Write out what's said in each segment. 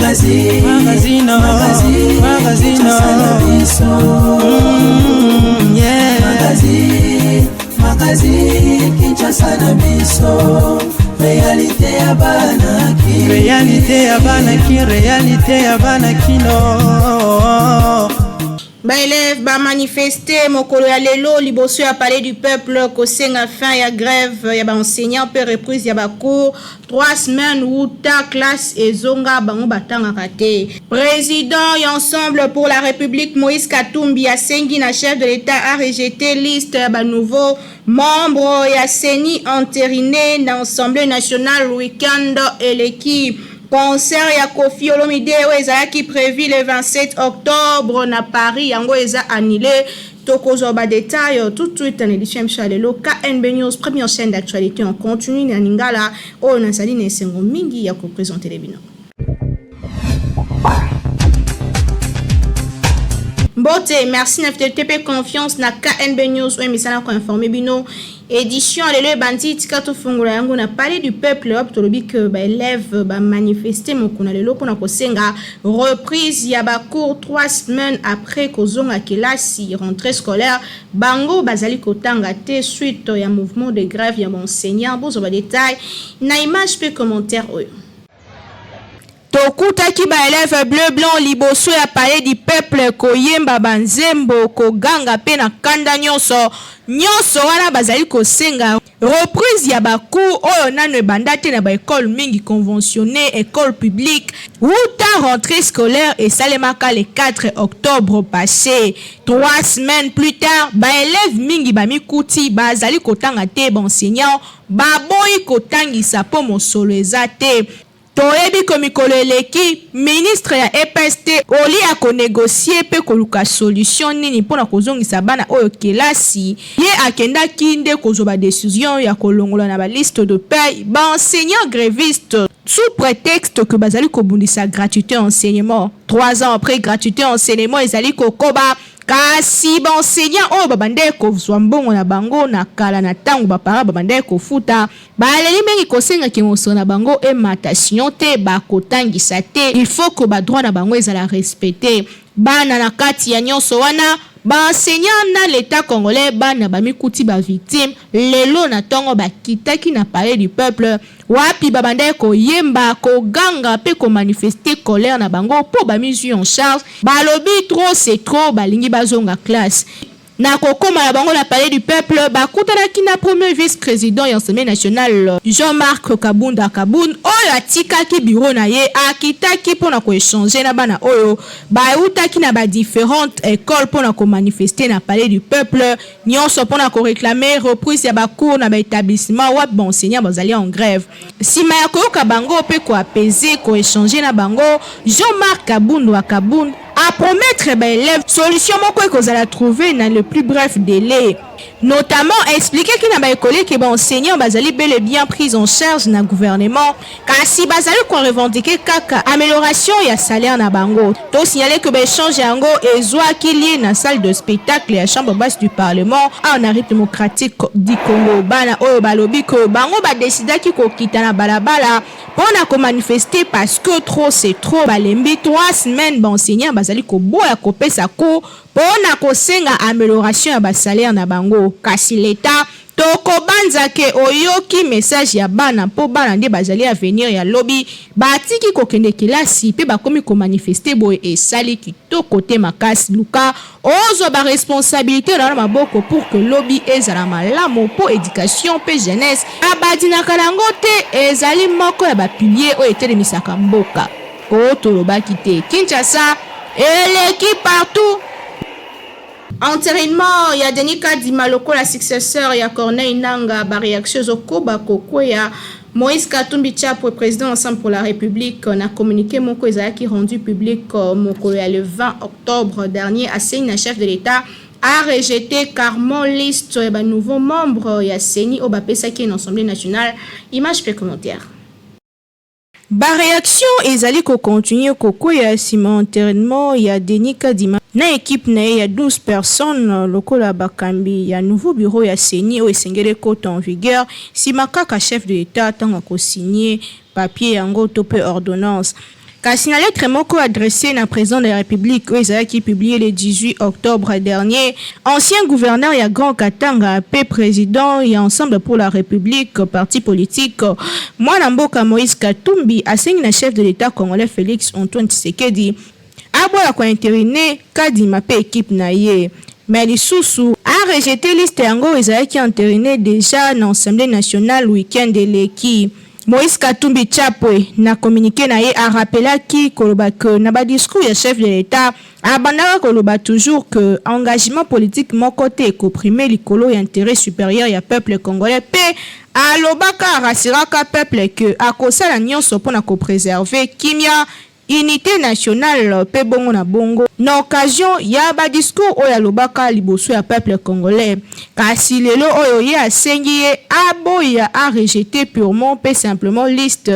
Magazine, magazine, magazine, magazine, yeah. Magazine, magazine, Kinshasa na biso. Réalité ya bana ki. Réalité ya bana ki, réalité ya bana kino. Baelève bamanifeste mokolo ya lelo liboso ya Palais du Peuple kosenga fin ya grève ya baenseignant mpe reprise ya bacours. 3 semaines wuta classe ezonga, bango batangaka te. Président ya Ensemble pour la République, Moïse Katumbi, asengi na chef de l'État a rejeté liste ya banouveau membre ya CENI entériné na Assemblée nationale week-end eleki. Concert ya Koffi Olomide oyo ezalaki prévu le 27 octobre na Paris, yango eza annulé. Tokozwa badétail tout de suite na édition ya biso ya lelo. KNB News, première chaîne d'actualité en continu na lingala, oyo nazali na esengo mingi ya koprésenter bino. Mbote, merci na fidélité mpe confiance na KNB News oyo emisala koinformer bino. Édition lelo ebandi. Tika tofungola yango na Palais du Peuple, wapi tolobi ke baélève bamanifeste mokolo na lelo mpona kosenga reprise ya bacours. 3 semaines après kozonga kelasi, rentrée scolaire, bango bazali kotanga te suite ya mouvement de grève ya baenseignant. Bozwa badétail na image mpe commentaire oyo. Tokutaki baélève bleu blanc liboso ya Palais du Peuple koyemba banzembo, koganga mpe na kanda nyonso nyonso wana bazali kosenga reprise ya bacours oyo nano ebanda te na baekole mingi conventionné, école publique. Wuta rentrée scolaire esalemaka le 4 octobre passé, 3 semaines plus tard, baélève mingi bamikuti bazali kotanga te. Baenseignant baboyi kotangisa mpo mosolo eza te. Toyebi ko mikolo eleki, ministre ya EPST oli ya konégocier mpe koluka solution nini mpona kozongisa bana oyo kelasi, ye akendaki nde kozwa badécision ya kolongola na baliste de paie baenseignant gréviste sous prétexte que bazali kobundisa gratuité enseignement. 3 ans après, gratuité enseignement ezali kokoba, kasi baenseignant oyo babandaki kozwa mbongo na bango na kala, na ntango baparents babandaki kofuta, baleli mingi kosengaki mosolo na bango emata, sinon te bakotangisa te. Il faut que badroit na bango ezala respecté. Bana na kati ya nyonso wana, baenseignant na l'État congolais, bana bamikuti bavictime. Lelo na ntongo bakitaki na Palais du Peuple, wapi babandaki koyemba, koganga mpe komanifester colère na bango mpo bamizwi en charge. Balobi trop c'est trop, balingi bazonga classe. Na kokóma na bango na Palais du Peuple, bakutanaki na premier vice-président ya Assemblée nationale, Jean-Marc Kabunda Kabund, oyo atikaki bureau na ye, akitaki mpona koéchanger na bana oyo bautaki na badifférentes écoles mpona komanifester na Palais du Peuple, nyonso mpona koréclamer reprise ya bacours na baétablissement wapi baenseignant bazali en grève. Nsima ya koyoka bango mpe koapaiser, koéchanger na bango, Jean-Marc Kabund wa Kabund apromettre baélève solution moko ekozala trouvé na le plus bref délai. Notamment expliqueki na baécolier ke baenseignant bazali bel et bien prise en charge na gouvernement, kasi bazali korevendiquer kaka amélioration ya salaire na bango. Tosignale ke baéchange yango ezwaki lieu na salle de spectacle ya chambre basse du Parlement, awa na République démocratique du Congo. Bana oyo balobi ke bango badécidaki kokita na balabala mpo na komanifester parce que trop c'est trop. Balembi. 3 semaines baenseignant bazali koboya kopesa cours mpo na kosenga amélioration ya basalaire na bango. Kasi l'État, tokobanza ke oyoki message ya bana, mpo bana nde bazali avenir ya lobi. Batiki kokende kelasi mpe bakomi komanifester boye, esali kitoko te makasi. Luka ozwa baresponsabilité na wana maboko pour que lobi ezala malamu, mpo éducation mpe jeunesse abadinaka yango te, ezali moko ya bapilier oyo etelemisaka mboka. Oyo tolobaki te, Kinshasa eleki partout. Entérinement ya Denis Kadima lokola successeur ya Corneille Nanga, baréaction ezokoba kokweya. Moïse Katumbi Chapwe, président Ensemble pour la République, na communiqué moko ezalaki rendu public mokolo ya le 20 octobre dernier, asengi na chef de l'État a rejeté carrément liste ya banouveau membre ya CENI oyo bapesaki na Assemblée nationale. Image mpe commentaire. Baréaction ezali kocontinuer kokwea nsima entérinement ya Denis Kadima na équipe na ye ya 12 personnes lokola bakambi ya nouveau bureau ya CENI oyo esengeli ekota en vigueur nsima kaka chef de l'État ntango akosigner papier yango to mpe ordonnance. Kasi na lettre moko adressée na président de la République oyo ezalaki publié le 18 octobre dernier, ancien gouverneur ya Grand Katanga mpe président ya Ensemble pour la République, parti politique, mwana mboka Moïse Katumbi asengi na chef de l'État congolais Félix Antoine Tshisekedi aboya koentériner Kadima mpe équipe na ye, mais lisusu arejeter liste yango ezalaki entériné déjà na Assemblée nationale week-end eleki. Moïse Katumbi Chapwe, na communiqué na ye, arappelaki koloba ke na badiscours ya chef de l'État, abandaka koloba toujours que engagement politique moko te ekoprimer likolo ya intérêt supérieur ya peuple congolais, mpe alobaka, arassuraka peuple ke akosala nyonso mpona kopréserver kimia, unité nationale mpe bongo na bongo, na occasion ya badiscours oyo alobaka liboso ya peuple congolais. Kasi lelo oyo, ye asengi ye aboya, arejeter purement mpe simplement liste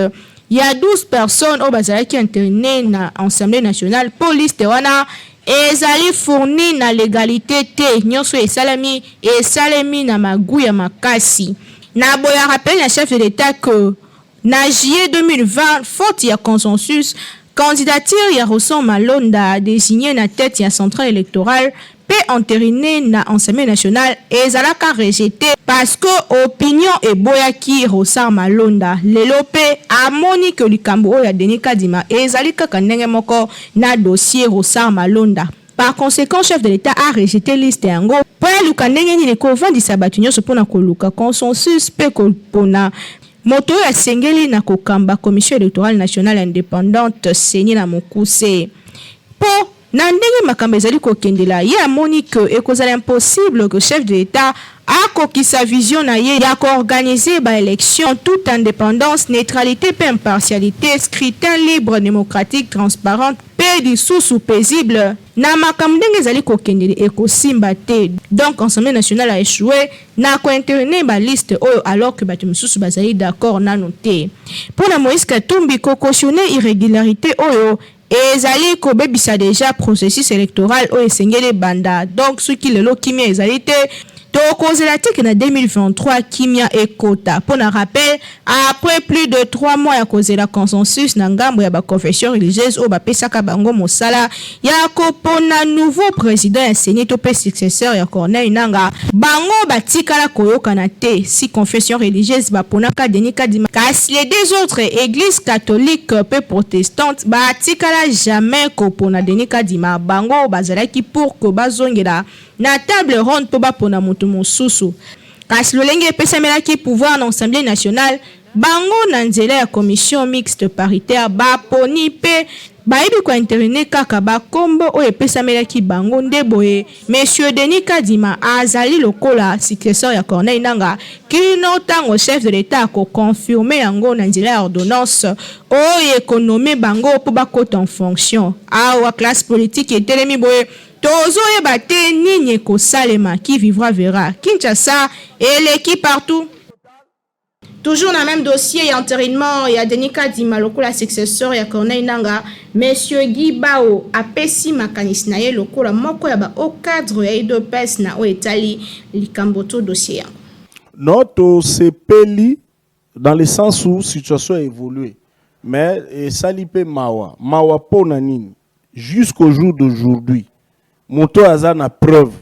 ya 12 personnes oyo bazalaki entériné na Assemblée nationale, mpo liste wana ezali fourni na légalité te. Nyonso esalemi, esalemi na magu ya makasi. Na boye rappel na chef de l'État que na juillet 2020, faute ya consensus, candidature ya Ronsard Malonda désigné na tête ya centrale électorale mpe entériné na Assemblée nationale ezalaka rejeté parce que opinion eboyaki Ronsard Malonda. Lelo mpe amoni ke likambo oyo ya Denis Kadima ezali kaka ndenge moko na dossier Ronsard Malonda. Par conséquent, chef de l'État a rejeté liste yango mpo aluka ndenge nini kovandisa bato nyonso mpona koluka consensus mpe kopona moto oyo asengeli na kokamba Commission électorale nationale indépendante, CENI na mokuse. Mpo na ndenge makambo ezali kokendela, ye amoni ke ekozala impossible que chef de l'État akokisa vision na ye ya koorganiser baélection toute indépendance, neutralité mpe impartialité, scrutin libre, démocratique, transparent mpe lisusu paisible. Na makambo ndenge ezali kokendele, ekosimba te. Donc Assemblée nationale a échoué na koentériner baliste oyo, alors que bato mosusu bazali d'accord nanu te. Mpo na Moïse Katumbi, kocautionner irrégularité oyo ezali kobebisa déjà processus électoral oyo esengeli ebanda. Donc soki lelo kimia ezali te, tokozela teke na 2023 kimia ekota. Mpo na rappel, après plus de 3 mois ya kozela consensus na ngambo ya baconfession religieuse oyo bapesaka bango mosala ya kopona nouveau président ya CENI to mpe successeur ya Corneille Nanga, bango batikala koyokana te. Si confession religieuse baponaka Denis Kadima, kasi les deux autres églises, catholique mpe protestante, batikala jamais kopona Denis Kadima. Bango bazalaki pour ke bazongela na table ronde mpo bapona moto mosusu. Kasi lolenge epesamelaki pouvoir na Assemblée nationale, bango na nzela ya commission mixte paritaire baponi mpe bayebi koentériner kaka bakombo oyo epesamelaki bango. Nde boye monsieur Denis Kadima azali lokola successeur ya Corneille Nanga kino ntango chef de l'État akoconfirmer yango na nzela ya ordonnance oyo ekonommer bango mpo bakota en fonction. Awa classe politique etelemi boye, tozoyeba te nini ekosalema. Qui vivra verra. Kinshasa eleki partout. Toujours na même dossier ya entérinement ya Denis Kadima lokola successeur ya Corneille Nanga, monsieur Guy Bao apesi makanisi na ye lokola moko ya ba cadre ya UDPS na oyo etali likambo to dossier yango. Non, tosepeli dans le sens où situation a évolué, mais esali mpe mawa. Mawa mpo na nini? Jusqu'au jour d'aujourd'hui, moto aza na preuve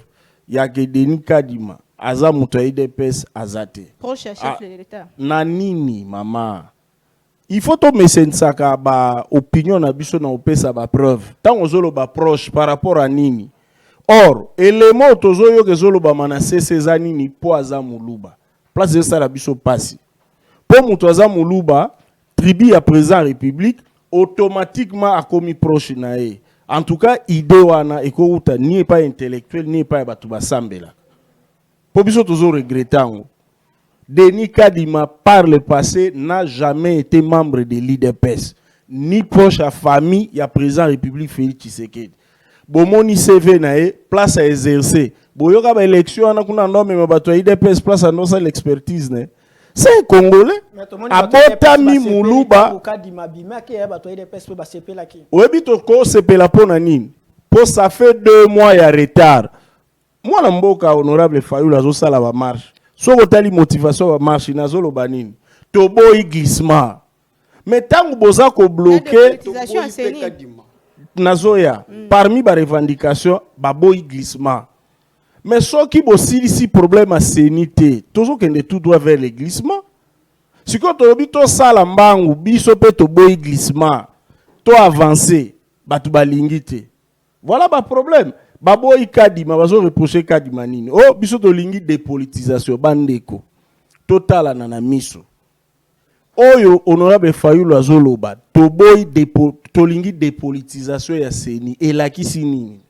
ya ke Denis Kadima aza moto ya UDPS aza te. Proche ya chef de l'État. Na nini, mama? Il faut tomesenisaka baopinion na biso na kopesa bapreuve. Ntango ozoloba proche, par rapport à nini? Or elemo oyo tozoyoka ezolobama na sese eza nini? Mpo aza moluba. Place ezosala biso mpasi, mpo moto aza moluba, tribu ya président ya République, automatiquement akomi proche na ye. En tout cas, idée wana ekouta ni epai intellectuel ni epai ya bato basambelaka, mpo biso tozoregretter yango. Denis Kadima, par le passé, n'a jamais été membre de l'UDPS, ni proche à famille ya président République Félix Tshisekedi. Bomoni CV na ye, place à exercer. Boyoka ba élection wana kuna ndo mema bato ya UDPS place ando sala expertise ne. C'est un Congolais. Abotami Muluba. Kadima bimaki ya bato ya UDPS mpe basepelaki. Oyebi tokosepela mpo na nini? Mpo ça fait 2 mois ya retard. Mwana mboka honorable Fayulu azosala bamarche. Soki otali motivation ya bamarche, nazoloba nini? Toboyi glissement. Mais ntango boza kobloquer, Dépolitisation ya CENI. Nazoya, parmi barevendication, baboyi glissement. Mais soki bosilisi problème ya CENI te, tozokende tout droit vers le glissement. Sikoyo tolobi tosala mbangu, biso mpe toboyi glissement, to avance, bato balingi te. Voilà baproblème. Baboyi Kadima, bazoreproche Kadima nini? O biso tolingi dépolitisation. Bandeko, totalana na miso. Oyo honorable Fayulu azoloba, toboyi tolingi dépolitisation ya CENI, elakisi nini?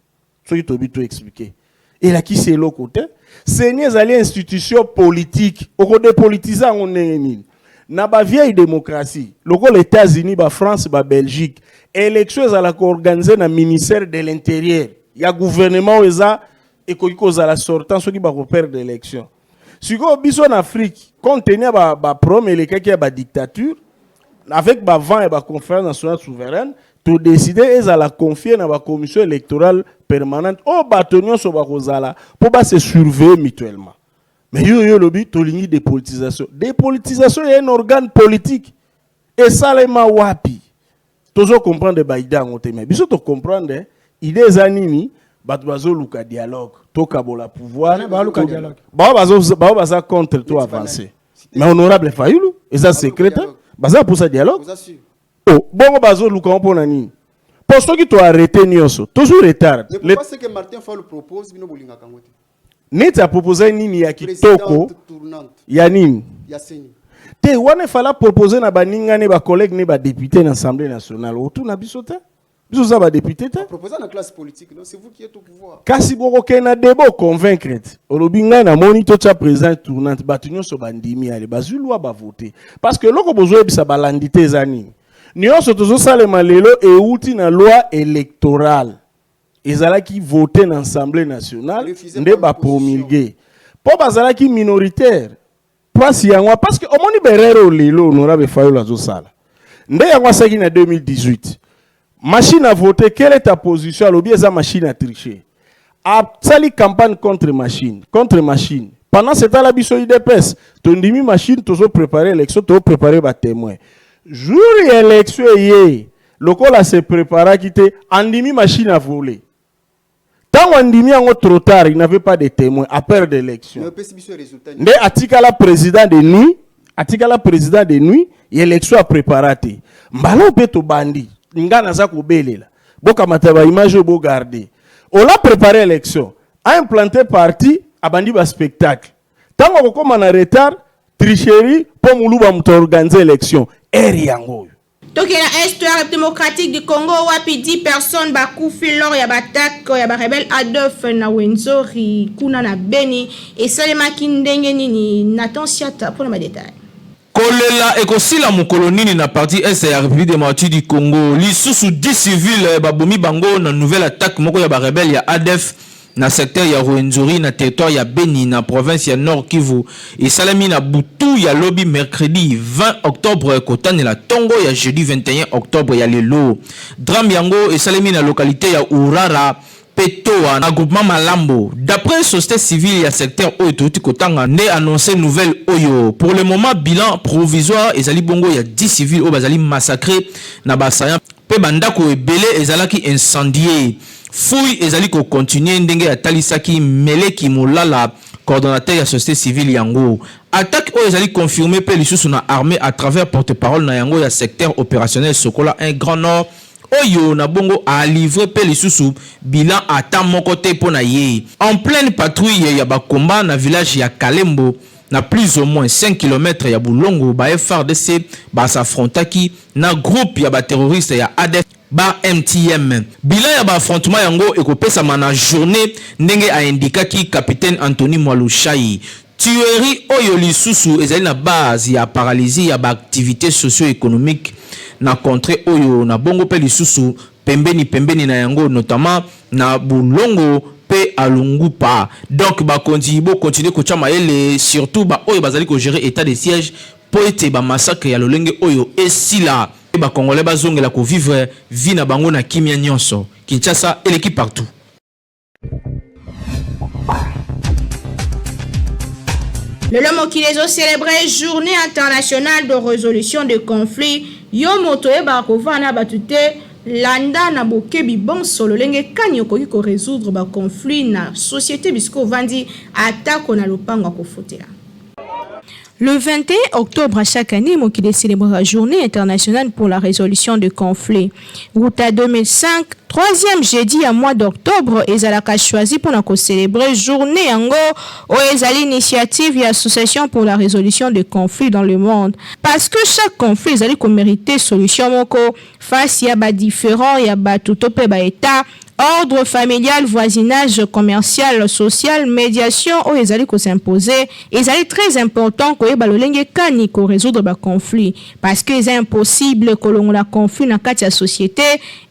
Soki tobi toexpliquer, elakisi eloko te. CENI ezali institution politique, okodépolitiser yango ndenge nini? Na bavieille démocratie lokola États-Unis, bafrance, babelgique, élection ezalaka organisé na ministère de l'Intérieur ya gouvernement oyo eza, ekoki kozala sortant soki bakoperdre élection. Sikoyo biso na Afrique, compte tenu ya baproblème elekaki ya badictature, avec bavent ya baconférence nationale souveraine, todécider ezala confié na bacommission électorale permanente oyo bato nyonso bakozala mpo base surveiller mutuellement. Mais yo oyo olobi tolingi dépolitisation, dépolitisation ya un organe politique, esalema wapi? Tozocomprendre baidée yango te. Mais biso tocomprendre idée eza nini? Bato bazoluka dialogue, tokabola pouvoir. Bana baluka dialogue. Bao baza contre to avancer. Mais honorable Fayulu, eza secret te, baza mposa dialogue. Oza sûr? Oh, bongo bazoluka ngo mpona nini? Mpo soki toarrêter nyonso, tozwi retard. Mais pourquoi ce que Martin Fayulu propose, bino bolingaka yango te? Neti apropose nini ya kitoko? Présidente tournante. Ya nini? Ya CENI. Te, wana efala propose na baninga ne, bacollègue ne, badéputé na Assemblée nationale. Otuna biso te, biso oza badéputé te. Proposé na classe politique, non? C'est vous qui êtes au pouvoir. Kasi bokokende na débat, convaincre te. Olobi ngai namoni totya président tournante, bato nyonso bandimi, ale bazwi loi, bavote. Parce que eloko bozoyebisa balandi te eza nini? Nyonso tozosalema lelo euti na loi électorale ezalaki vote na Assemblée nationale. Refusé Nde par l'opposition. Bapromulguer mpo bazalaki minoritaire. Mpasi yango, parce que omoni berere oyo lelo honorable Fayulu azosala, nde yango asalaki na 2018. Machine à voter, quelle est ta position? Alobi eza machine à tricher, asali campagne contre machine, contre machine. Pendant ce temps là, biso UDPS tondimi machine, tozopréparer élection, tozopréparer batémoin. Jour ya élection eye, lokola se préparaki te, andimi machine à voler. Ntango andimi yango, trop tard, il n'avait pas de témoin, aperdre élection. Mais opesi biso résultat. Nde atikala président de nuit, atikala président de nuit ya élection, aprépara te. Mbala mpe tobandi, nga naza kobelela, bokamata baimage oyo, bogarde. Ola préparé élection, aimplanté parti, abandi baspectacle. Ntango akokóma na retard, tricherie, mpo moluba moto aorganize élection ere yango oyo. Tokende na est ya République démocratique du Congo, wapi 10 personnes bakufi lors ya baattaque ya barebelle ADF na Rwenzori, kuna na Beni. Esalemaki ndenge nini? Nathan Siata mpona badetail. Kolela ekosila mokolo nini na partie est ya République démocratique du Congo? Lisusu 10 civile babomi bango na nouvelle attaque moko ya barebelle ya ADF na secteur ya Rwenzori, na territoire ya Beni, na province ya Nord Kivu. Esalemi na butu ya lobi mercredi 20 octobre kotanela ntongo ya jeudi 21 octobre ya lelo. Drame yango esalemi na localité ya Urara mpe Toa, na groupement Malambo. D'après société civile ya secteur oyo touti kotanga nde annonce nouvelle oyo. Pour le moment, bilan provisoire ezali bongo ya 10 civile oyo bazali massacré na basayan, mpe bandako ebele ezalaki incendie. Fouille ezali kocontinuer, ndenge atalisaki Meleki Molala, coordonnateur ya société civile yango. Attaque oyo ezali confirmé mpe lisusu na armée à travers porte-parole na yango ya secteur opérationnel Sokola 1 Grand Nord, oyo na bongo alivre mpe lisusu bilan ata moko te mpo na ye. En pleine patrouille ya bakomba na village ya Kalembo, na plus ou moins 5 km ya Bulongo, ba FARDC bas'affrontaki na groupe ya baterroriste ya ADF ba MTM. Bilan ya baaffrontement yango ekopesama na journée, ndenge aindikaki capitaine Anthony Mwalushai. Tuerie oyo lisusu ezali na base ya paralysie ya baactivité socio-économique na contrée oyo na bongo, mpe lisusu pembeni pembeni na yango, notamment na Bulongo mpe Alungupa. Donc bakonzi, bokontinue kotya mayele, surtout baoyo bazali kogérer état de siège, mpo ete bamassacre ya lolenge oyo esila, mpe bakongolais bazongela kovivre vie na bango na kimia nyonso. Kinshasa eleki partout. Lelo mokili ezocélébre Journée internationale de résolution de conflits. Yo moto oyebaka kovanda na bato te, landa na bokebi bonso lolenge kani okoki ko resoudre ba conflits na societe bisika ovandi, atako na lopango ya kofutela. Le 21 octobre chaque année, mokili e celebraka Journee internationale pour la resolution de conflits. Wuta 2005, troisième jeudi ya mois d'octobre ezalaka choisi mpo na ko celebrer journee yango oyo ezali initiative ya Association pour la resolution de conflits dans le monde. Parce que chaque conflit ezali ko meriter solution moko face ya ba differents ya batu to mpe ba Etats, Ordre familial, voisinage, commercial, social, mediation oyo ezali ko s'imposer, ezali très important koyeba lolenge kani ko resoudre ba conflits parce que eza impossible kolongola conflit na kati ya societe,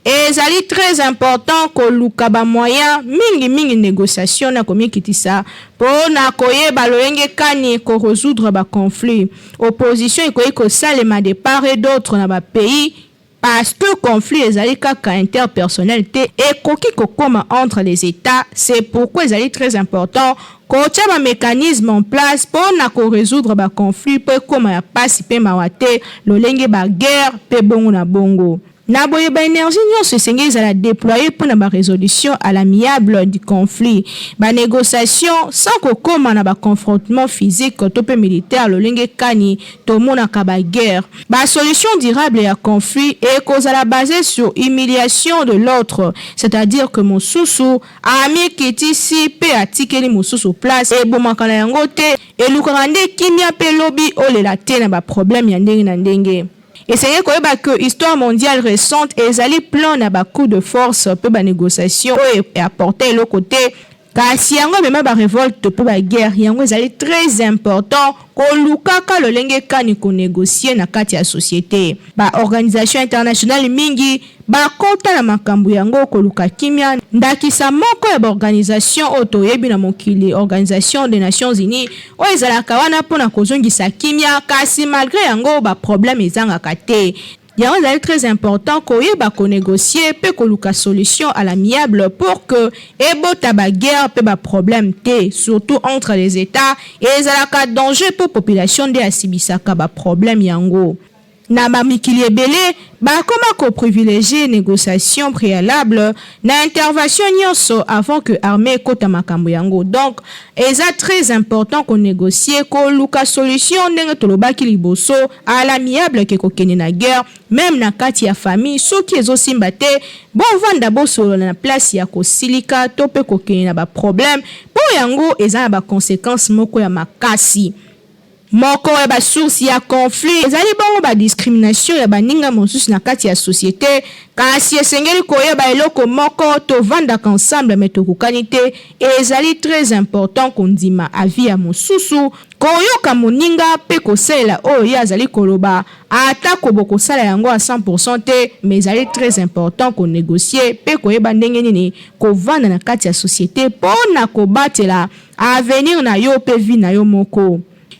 ezali très important koluka ba moyens, mingi mingi negociation na komikitisa po na koyeba lolenge kani ko resoudre ba conflits. Opposition ekoki kosalema de part et d'autre na ba pays, Parce que conflit ezali kaka interpersonnel te, ekoki kokoma entre les Etats, c'est pourquoi ezali très important kotia ba mecanismes en place po na ko resoudre ba conflits po ekoma ya pasi pe mawa te lolenge ba guerres pe bongo na bongo. Na boye ba energies nionso esengeli ezala deployer po na ba resolutions à l'amiable du conflit, ba negociations sans kokoma na ba confrontements physiques to pe militaires lolenge kani tomonaka ba guerres. Ba solutions durables ya conflit ekozala base sur humiliation de l'autre, c'est-à-dire que mosusu amikitisi pe atikeli mosusu place, ebomaka na yango te, elukaka nde kimia pe lobi olela te na ba problèmes ya ndenge na ndenge. Esengeli koyeba que histoire mondiale recente ezali plein na ba coups de force pe ba negociations oyo e apporta eloko te, Kasi yango emema ba revolte pe ba guerre, yango ezali très important kolukaka lolenge kani ko negocier na kati ya societe. Ba organisations internationales mingi bakota na makambo yango koluka kimia, ndakisa moko ya ba organisations oyo toyebi na mokili, Organisation des Nations Unies, oyo ezalaka wana mpo na kozongisa kimia, kasi malgre yango ba problèmes ezangaka te. Yango ezali très important koyeba ko negocier pe koluka solution à l'amiable pour que ebota ba guerre pe ba problèmes te surtout entre les etats ezalaka danger po population nde asibisaka ba problèmes yango. Na ba mikili ebele bakoma ko privilegier negociation prealable na intervation nionso avant que armee ekota makambo yango donc eza très important ko negocier koluka solution ndenge tolobaki liboso à l'amiable que kokende na guerre meme na kati ya famille soki ezosimba te bovanda bosolola na place ya kosilika to pe kokende na ba problème po yango eza na ba consequences moko ya makasi. Moko ya ba sources ya conflit ezali bongo ba discriminations ya baninga mosusu na kati ya societe, kasi esengeli koyeba eloko moko, tovandaka ensemble mais tokokani te, ezali très important kondima avis ya mosusu, koyoka moninga pe kosalela oyo ye azali koloba, atako bokosala yango à 100 pourcent te, mais ezali très important ko negocier pe koyeba ndenge nini kovanda na kati ya societe po na kobatela Avenir na yo pe vie na yo moko.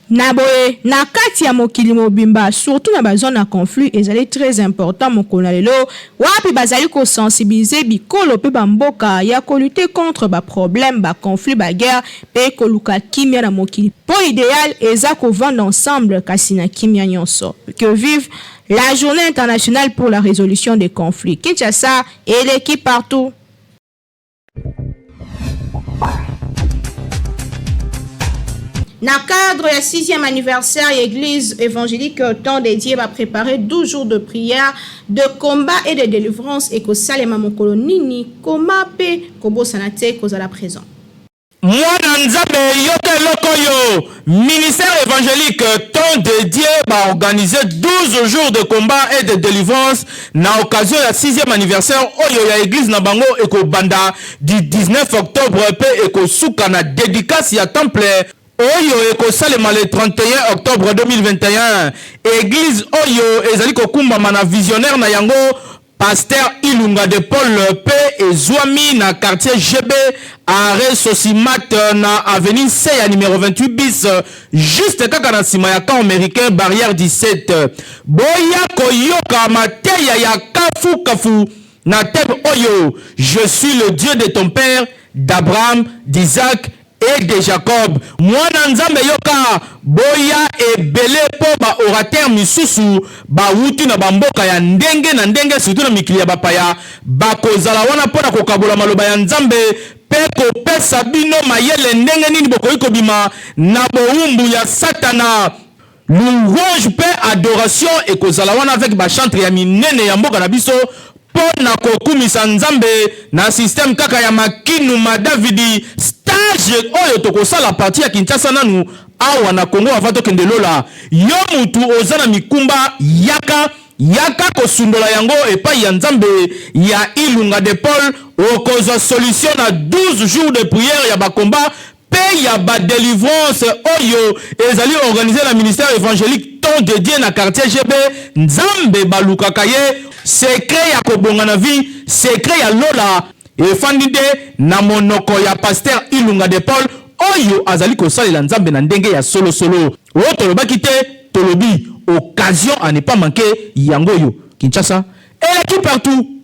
Na boye, na kati ya mokili mobimba, surtout na ba zones ya conflit, ezali très important mokolo na lelo wapi bazali ko sensibiliser bikolo pe ba mboka ya ko lutter contre ba problèmes, ba conflits, ba guerres pe koluka kimia na mokili po ideal eza kovanda ensemble kasi na kimia nionso. Que vive la journee internationale pour la resolution des conflits. Kinshasa eleki partout. Na cadre ya sixième anniversaire ya Eglise Evangelique Temps de Dieu ba preparer 12 jours de prière, de combat et de delivrance ekosalema mokolo nini, koma pe kobosana te kozala present. Mwana Nzambe yoka eloko oyo ministère evangelique temps de Dieu ba organiser 12 jours de combat et de delivrance na occasion ya 6e anniversaire oyo ya eglise na bango ekobanda du 19 octobre pe ekosuka na dedicace ya temple oyo ekosalema le 31 octobre 2021. Eglise oyo ezali kokumbama na visionnaire na yango Pasteur Ilunga de Paul pe ezwami na quartier GB arret Socimat na avenue Nseya numero 28 bis juste kaka na sima ya camp americain barrière 17. Boya koyoka mateya ya kafu kafu na thème oyo Je suis le Dieu de ton père, d'Abraham, d'Isaac. et de Jacob. Mwana Nzambe yoka, boya ebele po ba orateurs misusu bawuti na ba mboka ya ndenge na ndenge surtout na mikili ya bapaya bakozala wana mpo na kokabola maloba ya Nzambe pe kopesa bino mayele ndenge nini bokoki kobima na bowumbu ya satana. Louange pe adoration ekozala wana avec ba chantres ya minene ya mboka na biso po na kokumisa Nzambe na système kaka ya Makinu ma Davidi. Stage oyo tokosala partie ya Kinshasa nanu awa na Congo avant tokende lola. Yo mutu oza na mikumba yaka yaka kosundola yango epayi ya Nzambe ya Ilunga de Paul okozwa solution na 12 jours de prière ya ba combats pe ya ba delivrance oyo ezali organise na ministère evangelique Ton de Dieu na quartier GB Nzambe balukaka ye secret ya kobonga na vie secret ya lola efandi nde na monoko ya pasteur Ilunga de Paul oyo azali kosalela Nzambe na ndenge ya solo solo oyo tolobaki te tolobi occasion à ne pas manquer yango oyo Kinshasa eleki partout.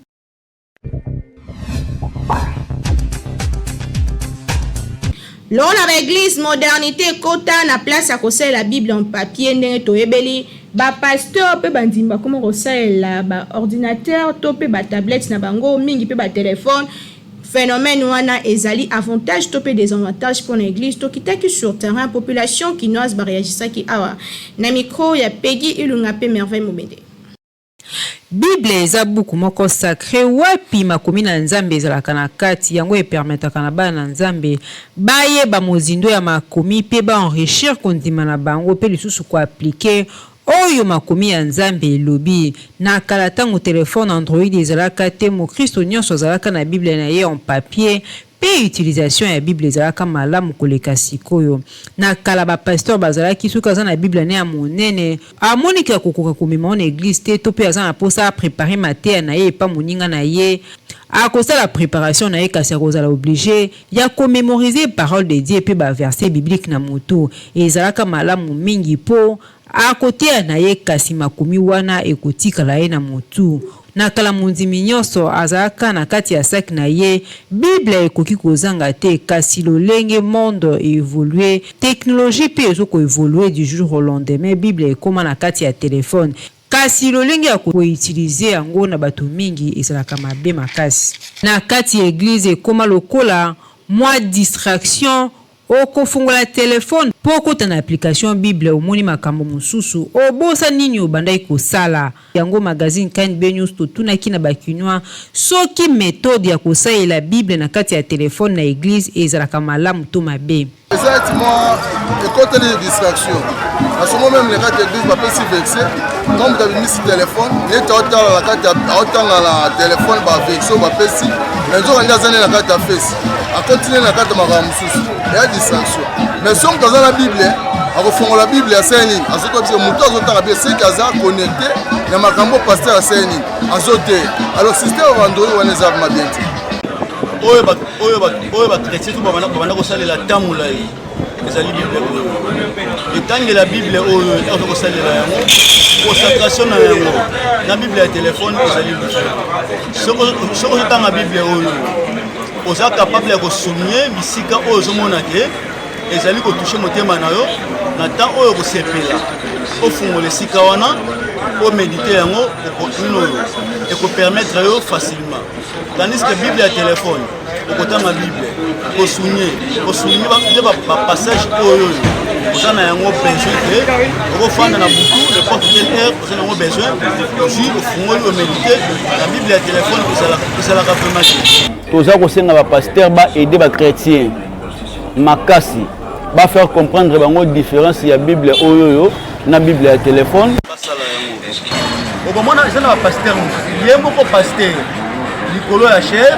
Lokola ba eglise modernite ekota na place ya kosalela bible en papier ndenge toyebeli, ba pasteur pe bandimi bakoma kosalela ba ordinateur to pe ba tablette na bango mingi pe ba telephone. Phenomène wana ezali avantage to pe desavantage pona eglise? Tokitaki sur terrain, population kinoise ba reagisaki awa na micro ya Peggy Ilunga pe Merveille Mobende. Bible eza buku moko sacre wapi makomi na Nzambe ezalaka na kati, yango e permettaka na bana na Nzambe bayeba mozindo ya makomi pe ba enrichir kondima na bango pe lisusu ko appliquer oyo makomi ya Nzambe elobi. Na kala tango telephone Android ezalaka te mokristo nionso azalaka na Bible na ye en papier Pe utilisation ya bible ezalaka malamu koleka sikoyo. Na kala ba pasteur bazalaki soki aza na bible ne ya monene amoni ke akokoka komema ngo na eglise te to pe aza na posa a preparer mateya na ye epa moninga na ye akosala preparation na ye kasi akozala oblige ya ko memoriser parole de Dieu pe ba verset biblique na mutu. Ezalaka malamu mingi po Akoteya na ye kasi makomi wana ekotikala ye na motu. Na kala mondimi nionso azalaka na kati ya sac na ye bible ekoki kozanga te kasi lolenge monde e evoluer technologie pe ezo ko evoluer du jour au lendemain bible ekoma na kati ya telephone kasi lolenge ya ko utiliser yango na batu mingi ezalaka mabe makasi. Na kati ya eglise ekoma lokola mua distraction Okofungola telefone mpo okota na application Bible, omoni makambo mosusu, obosani nini obandaki kosala. Yango magazine KNB News totunaki na ba Kinois soki methode ya kosalela Bible na kati ya telefone na eglise ezalaka malamu to mabe. Eza neti mwa ekoteli distraction na songo meme na kati ya eglise bapesi verse mwa moto abimisi telefone neti aotala na kati aotanga na telefone baverse oyo bapesi me nzoka nde aza nde na kati ya fesi akoti nde na kati ya makambo mosusu eya distraction mais so moto aza na bible akofongola bible asali nini azotoa biso moto azotanga bible seke aza connecte na makambo pasteur asali nini azoteya alors système ya android wana eza vraiment bien te oyo bachrétien to babanda kosalela temps molai ezali bible oyo etangela bible oyo oza kosalela yango consacration na yango na bible ya telefone ezali différent soki ozotanga bible oyo oza capable ya kosouligne bisika oyo ozomona te ezali kotouche motema na yo na temps oyo kosepela ofungola esika wana omedite yango nini oyo ekopermettre yo facilement tandis que bible ya telefone okotanga bible kosouligne kosouligne nde bapassage oyo oyo oza na yango besoin te okofanda na butu n'importe quelle heure oza na yango besoin ozwi ofungoli omedite na bible ya telefone ezalaka vraiment te toza kosenga bapaster ba aide bachrétien makasi ba faire comprendre bango différence ya bible oyo oyo na bible ya telefone basala yango okomona eza na bapaster mosusu ye moko paster likolo ya chaire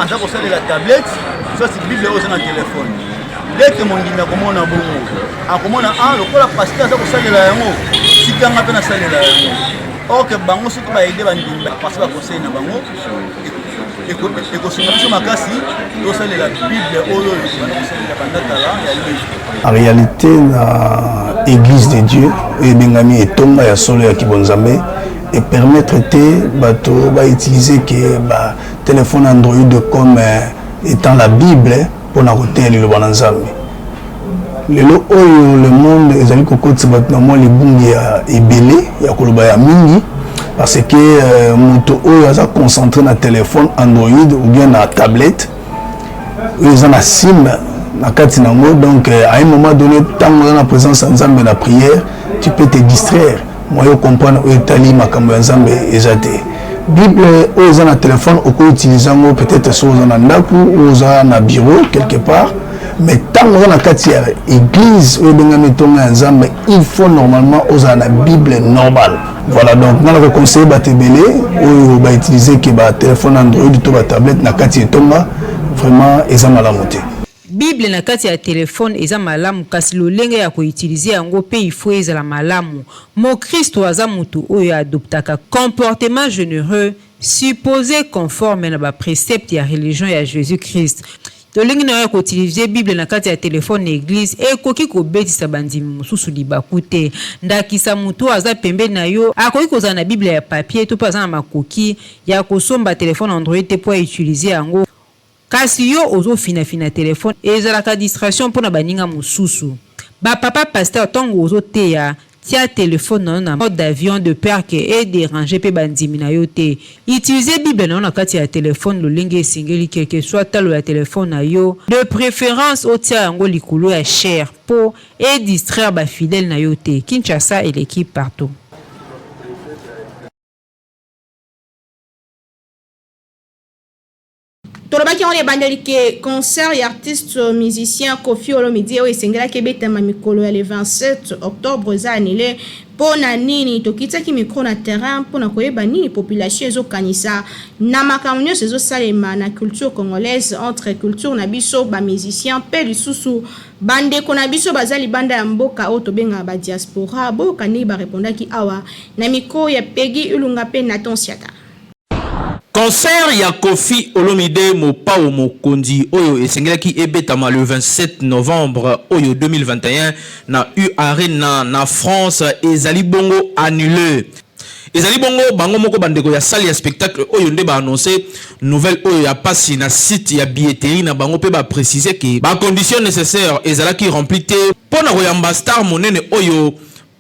aza kosalela tablette sosi bible oyo eza na telefone deke mondimi akomona bongo akomona a ah, lokola paster aza kosalela yango tikanga mpe nasalela yango or ke bango soki baede bandimi bapase baconseil na bango ekosunga biso makasi tosalela bible oyo banda kosalela banda kala ya livre. En réalité na église de Dieu oyo ebengami etonga ya solo ya kibonzambe e permettre te bato ba utiliser que ba téléphone Android comme euh, étant la Bible. mpo na koteya liloba na Nzambe. Lelo oyo le monde ezali kokotisa bato na mwa libungi ya ebele ya koloba ya mingi parce que euh, moto oyo aza concentré na téléphone Android ou bien na tablette oyo eza na sim na kati na yango donc euh, à un moment donné ntango oza na présence ya Nzambe na prière tu peux te distraire moyen comprendre oyo etali makambo ya Nzambe eza te. Bible oyo eza na téléphone oko utiliser yango peut-être soki oza na ndako ou oza na bureau quelque part, mais ntango oza na kati ya église oyo ebengami etonga ya Nzambe, il faut normalement ozala na Bible normale. Voilà, donc nga nakoconseille bato ebele oyo bautilize ke batelefone Android to batablette na kati ya etonga, vraiment eza malamu te. Bible na kati ya telephone eza malamu kasi lolenge ya ko utiliser yango pe il faut ezala malamu. Mokristo aza mutu oyo a adoptaka comportement genereux suppose conforme na ba preceptes ya religion ya Jesus Christ. Lolenge na yo ya ko utiliser Bible na kati ya telephone na eglise ekoki kobetisa bandimi mosusu libaku te. Ndakisa, mutu oyo aza pembeni na yo akoki kozala na Bible ya papier to pe aza na makoki ya kosomba telephone Android te po a utiliser yango. Kasi yo ozo fina fina telephone ezalaka distraction pona baninga mususu. Ba papa pasteur tango ozo teya tia telephone na yo na mode d'avion de peur que e deranger pe ba ndimi na yo te. Utiliser bible na yo na kati ya telephone lolenge esengeli quelque soit talo ya telephone na yo, de preference otia yango likolo ya chaire po e distraire ba fidèles na yo te. Kinshasa eleki partout. Tolobaki yango na ebandeli ke concert ya artiste musicien Koffi Olomide oyo esengelaki ebetama mikolo ya le 27 octobre eza annule. Mpo na nini? Tokitaki micro na terrain mpo na koyeba nini population ezokanisa na makambo nyonso ezosalema na culture congolaise, entre culture na biso ba musiciens mpe lisusu bandeko na biso baza libanda ya mboka oyo tobengaka ba diaspora. Boyoka ndenge ba repondaki awa na micro ya Peggy Ilunga mpe Nathan Siata. Concert ya Koffi Olomide Mopao Mokonzi oyo esengelaki ebetama le 27 novembre oyo 2021 na U Arena na France ezali bongo annule. Ezali bongo bango moko bandeko ya salle ya spectacle oyo nde ba annoncer nouvelle oyo ya pasi na site ya billetterie na bango pe ba preciser que ba conditions necessaires ezalaki remplies te pona koyamba star monene oyo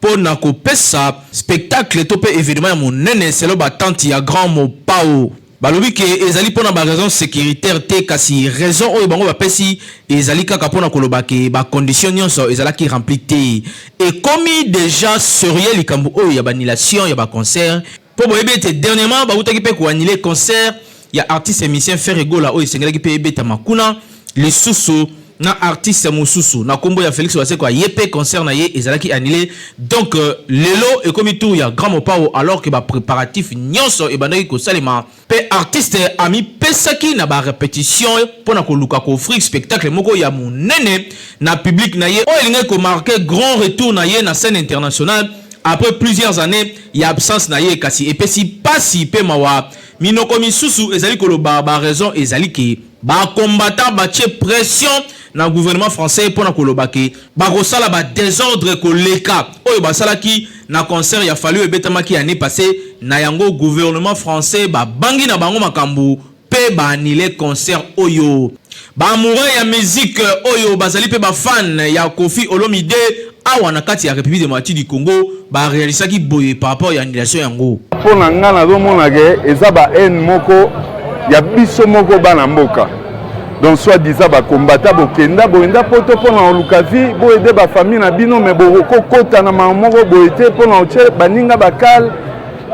Mpo na kopesa spectacle to mpe evenement ya monene selon ba attentes ya Grand Mopao. Balobi ke ezali mpo na ba raisons securitaires te kasi raison oyo bango bapesi ezali kaka mpo na koloba ke ba conditions nionso ezalaki remplies te. Ekomi dejà serieux likambo oyo ya b'annulation ya ba concerts mpo boyebi ete dernièrement bawutaki mpe ko annuler concert ya artiste musicien Ferre Gola oyo esengelaki mpe ebetama kuna lisusu na artiste mosusu na kombo ya Felix Wazekwa ye mpe concert na ye ezalaki annule. Donc lelo ekomi tour ya Grand Mopao alors que ba preparatifs nionso ebandaki kosalema mpe artiste amipesaki na ba repetitions mpo na koluka ko offrir spectacle moko ya monene na public na ye oyo elingaki ko marquer grand retour na ye na scène internationale après plusieurs annees ya absence na ye. Kasi epesi pasi mpe mawa Minoko misusu ezali koloba ba raison ezali ke ba combattants batie pression na gouvernement français pona koloba ke bakosala ba desordres koleka oyo basalaki na concert ya Fally oyo ebetamaki annee passee, na yango gouvernement français babangi na bango makambu pe ba annuler concert oyo. Ba amoureux ya musique oyo bazali pe ba fans ya Koffi Olomide awa na kati ya Republique Democratique du Congo ba realisaki boye par rapport ya annulation yango. Mpo na nga nazomona ke eza ba haine moko ya biso moko bana mboka, donc soit disant ba combattant bokenda boyenda poto mpo na koluka vie bo aider ba famille na bino, mais bokokota na makambo moko boye te mpo na kotie baninga bakale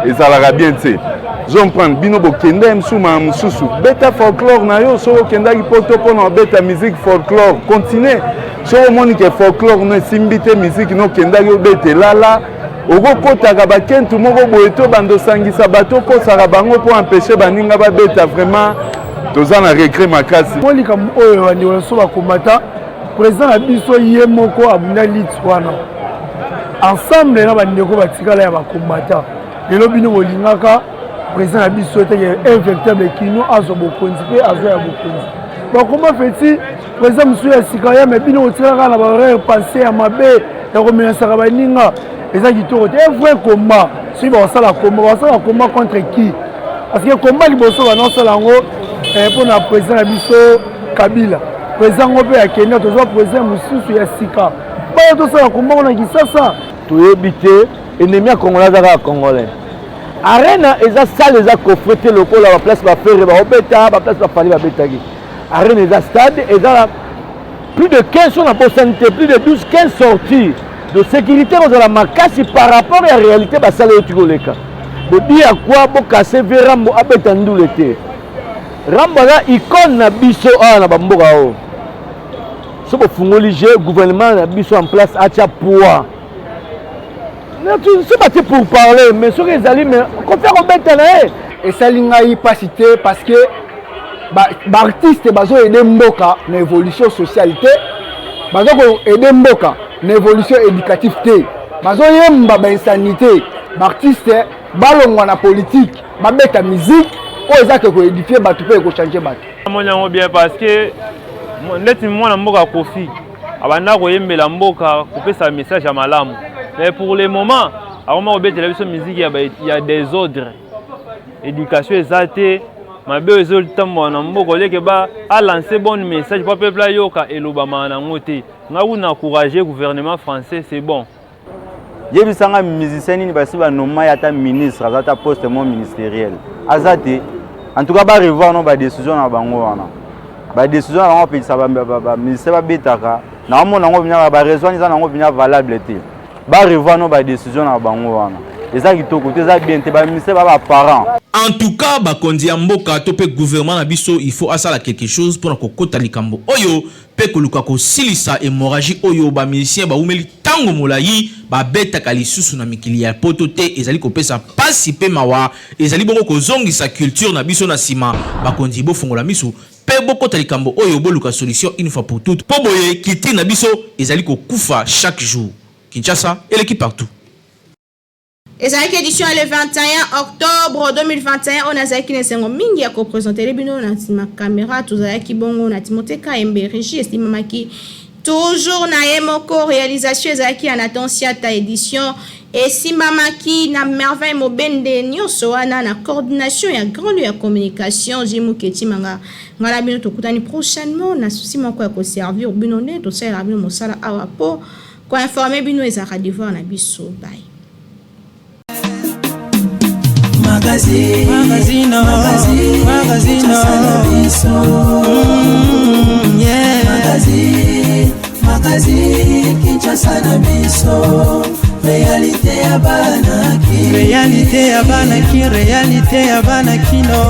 ezalaka bien te. Zomprendre bino bokenda ye mosusu maa mosusu beta folklore na yo soki okendaki poto mpo na obeta musique folklore continue soki omoni ke folklore no esimbi te musique no okendaki obeta elala okokotaka bakentu moko boye to banda osangisa bato okosaka bango mpo empeshe baninga babeta vraiment toza na regret makasi mpo likambo oyo bandeko na biso bakombata président na biso ye moko abunda lit wana ensemble na bandeko batikala ya bakombata lelo bino bolingaka président na biso eteke un véritable kino azwa bokonzi mpe azwa ya bokonzi bakoma feti président mosusu ya sika ya me bino kotikala kaka na bahoraire pense ya mabe ya komenasaka baninga eza kitoko te. Un vrai combat, soki bakosala combat, bakosala combat contre qui? Parce que combat liboso banaosala yango mpo na président na biso Kabila. Président ngo mpe akenda, tozwa président mosusu ya sika, baya tosala kombango na Kisasa. Toyebi te, ennemi ya Congolais aza kaka Congolais. Arena eza salle, eza coffre te lokola baplace baFerre baobeta, baplace baFally babetaki. Arena eza stade, eza plus de 15, so nabosani te, plus de 12 15 sorties de sécurité kozala makasi par rapport ya réalité. Basala euti koleka bodi ya kwa bokase ve Rambo abeta ndule te. Rambo aza icône na biso awa na bamboka oyo. So bofungoli je gouvernement na biso en place atia poids so batie pour parler, mais soki ezali, mais Koffi akobeta na ye. Esali ngai mpasi te, parce que baartiste bazoaider mboka na évolution sociale te, baza koaider mboka na évolution éducative te, bazoyemba bainsanité. Baartiste balongwa na politique, babeta musique oyo eza ke koédifier bato mpe ekochanger bato. Namoni yango bien, parce que neti mwana mboka Koffi abanda koyembela mboka, kopesa message ya malamu, mais pour le moment akoma kobetela biso musique ya désordre, éducation eza te, mabe oyo ezotambola na mboka. Oleke ba alance bon message po peuple ayoka, elobamaka nango te. Nga kuna encourager gouvernement français, c'est bon. Yebisanga musicien nini basi banoma ye ata ministre, aza ata poste mo ministériel aza te. En tout cas, barevoir no badécision na bango wana, badécision na bango bapekisa bamusicien babetaka. Naomona yango bina baraison wana eza nango bina valable te. Barevoir no badécision na bango wana, eza kitoko te, eza bien te. Bamusicien ba baparent. En tout cas, bakonzi ya mboka to mpe gouvernement na biso, il faut asala quelque chose mpona kokota likambo oyo mpe koluka kosilisa hémorragie oyo. Bamusicien baumeli ntango molai, babetaka lisusu na mikili ya poto te. Ezali kopesa pasi mpe mawa, ezali bongo kozongisa culture na biso na nsima. Bakonzi, bofongola miso mpe bokota likambo oyo, boluka solution une fois pour toutes, mpo boye culture na biso ezali kokufa chaque jour. Kinshasa eleki partout. Ezalaki édition ya le 21 octobre 2021 oyo nazalaki na esengo mingi ya koprésenter bino. Na nsima caméra tozalaki bongo na Timothée Kayembe, régie esimamaki toujours na ye moko, réalisation ezalaki ya Nathan Siata, édition esimbamaki na Merveille Mobende. Nyonso wana na coordination ya grande ya communication Jimuke Timanga. Ngai na bino tokutani prochainement na susi moko ya koservir bino nde tosalelaka bino mosala awa mpo koinformer bino ezalaka devoir na biso. Bye. Magazine, magazine, magazine, magazine, yeah. Magazine, magazine, Kinshasa na biso, réalité ya banaki, réalité ya banaki, réalité ya banakino.